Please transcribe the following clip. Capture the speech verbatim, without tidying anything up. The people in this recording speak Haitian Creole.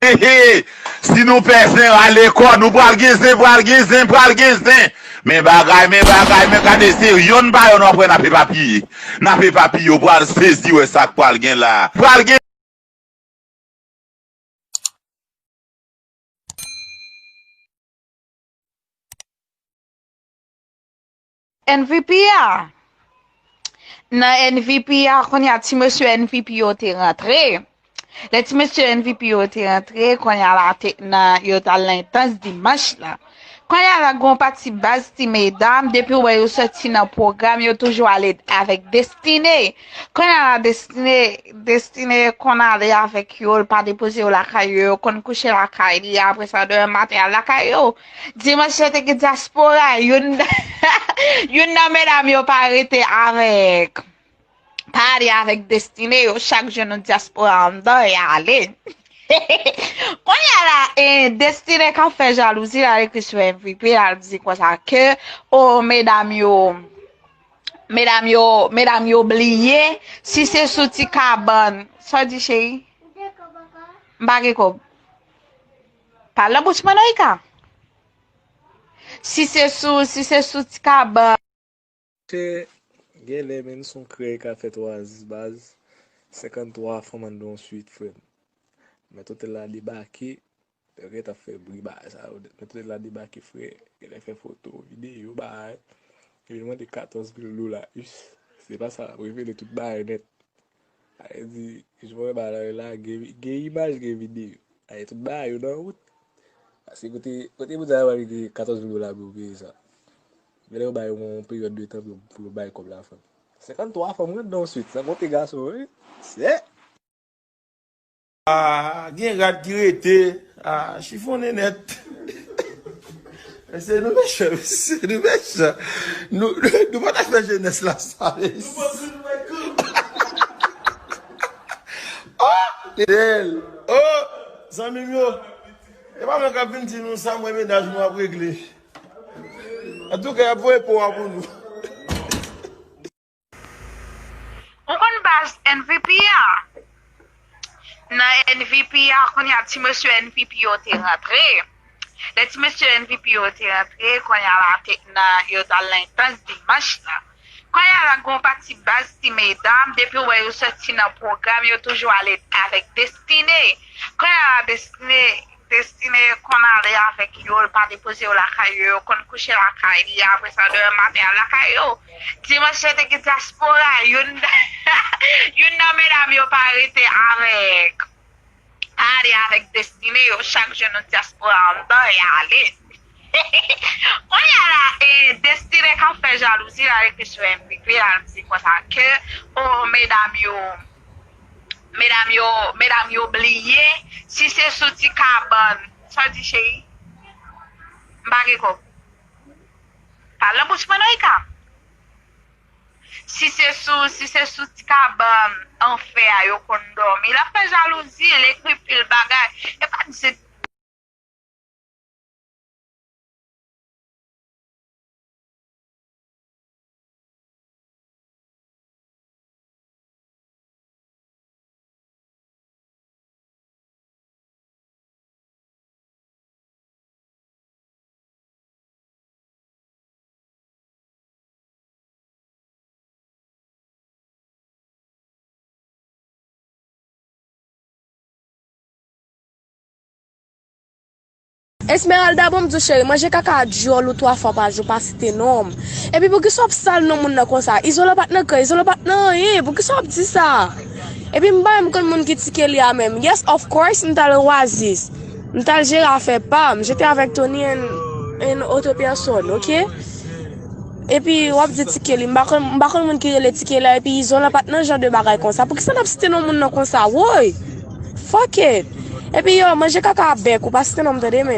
He, he. Si nou pè zen, rale kò nou, pral gen zen, pral gen zen, pral gen zen. Men bagay, men bagay, men gade, se yonn pa yonn w ap wè n ap epapiye. N ap epapiye, w pral sezi wè sa k pral gen la. Pral gen M V P a. Nan M V P a, kounye a, ti mesye M V P yo te rantre. Lè ti mesye M V P yo te rantre, kounye a la, te, nan, yo t al nan entans dimanch la. Kounye a la, gon pati baz ti medam, depi w wè yo soti nan pwogram, yo toujou ale avèk Destine. Kounye a la, Destine, Destine konn ale avèk yo, l pa depoze yo lakay yo, yo konn kouche lakay li, apre sa, demen maten, al lakay yo. Dimanch yo te gen dyaspora, youn, youn nan medam yo pa rete avèk, pa ale avèk Destine, yo chak jwenn yon dyaspora anndan, y ale. Kounye a la, eh, Destine k ap fè jalouzi, l al ekri sou M V P, l al di konsa ke, o, medam yo, medam yo, medam yo bliye, si se sou ti kabann, sa w di, cheri? M pa gen kòb. Pale nan bouch mwen non, Ika. Si se sou, si se sou ti kabann. Chè, genlè menm se yon krèy k ap fèt Oasis baz. Senkanntwa fanm anndan yon swit, frè m. Mèt otèl la debake, yo gentan fè bri bagay sa yo. Mèt otèl la debake, frè. Genlè fè foto, videyo, bagay. Epi l mande katòz mil dola. Ish, se pa sa l ap revele tout bagay nèt. Sa vle di, jis mwen ba la, la, gen, gen imaj, gen videyo. Ay, tout bagay yo nan wout. Paske kote, kote moun sa yo pral gen katòz mil dola pou yo peye sa. Men lè yo bay yon peryòd de tan pou yo, pou yo bay kòb la, frè m. Senkanntwa fanm rann nan yon swit, san konte gason, wi. Se. Ah, gen rad ki rete. Ah, chifonnen nèt. Mesye, nou mechan, mesye, nou mechan. Nou, nou pa ta fè jenès la sa, mesye. Oh, Fidel. Oh, zanmi m yo. E pa mwen k ap vin di nou sa, mwen mennaj nou ap regle. Antouka, y ap voye po a pou nou. Ou konn baz M V P a? Nan M V P a, kounye a, ti mesye M V P yo te rantre. Lè ti mesye M V P yo te rantre, kounye a la, te, nan, yo t al nan entans dimanch la. Kounye a la, gon pati baz ti medam, depi w wè yo soti nan pwogram, yo toujou ale avèk Destine. Kounye a la, Destine, Destine konn ale avèk yo, l pa depoze yo lakay yo, yo konn kouche lakay li, apre sa, demen maten, al lakay yo. Dimanch yo te gen dyaspora, youn, youn nan medam yo pa rete avèk, pa ale avèk Destine, yo chak jwenn yon dyaspora anndan, y ale. Kounye a la, e, Destine k ap fè jalouzi, l al ekri sou M V P, l al di konsa ke, o, medam yo, medam yo, medam yo bliye, si se sou ti kabann, sa w di, cheri? M pa gen kòb. Pale nan bouch mwen non, Ika. Si se sou, si se sou ti kabann an fè a yo konn dòmi, l ap fè jalouzi, l ekri pil bagay. E pa di se Esmeralda, bon, m di w, cheri, manje kaka dyòl ou twa fwa pa jou, pa site non m. Epi poukisa w ap sal non moun nan konsa? Izolan pa t nan kran, Izolan pa t nan anyen. Poukisa w ap di sa? Epi m pa menm konn moun ki tike li a menm. Yes, of course, m t al Oasis. M t al jere afè pa m. J'étais avec Tony and, and autre personne, ok? Epi w ap di tike li. M pa konn, m pa konn moun ki rele tike la. Epi Izolan pa t nan jan de bagay konsa. Poukisa n ap site non moun nan konsa? Woy! Fuck it! Epi yo, manje kaka bèk ou, pa site non m tande, men.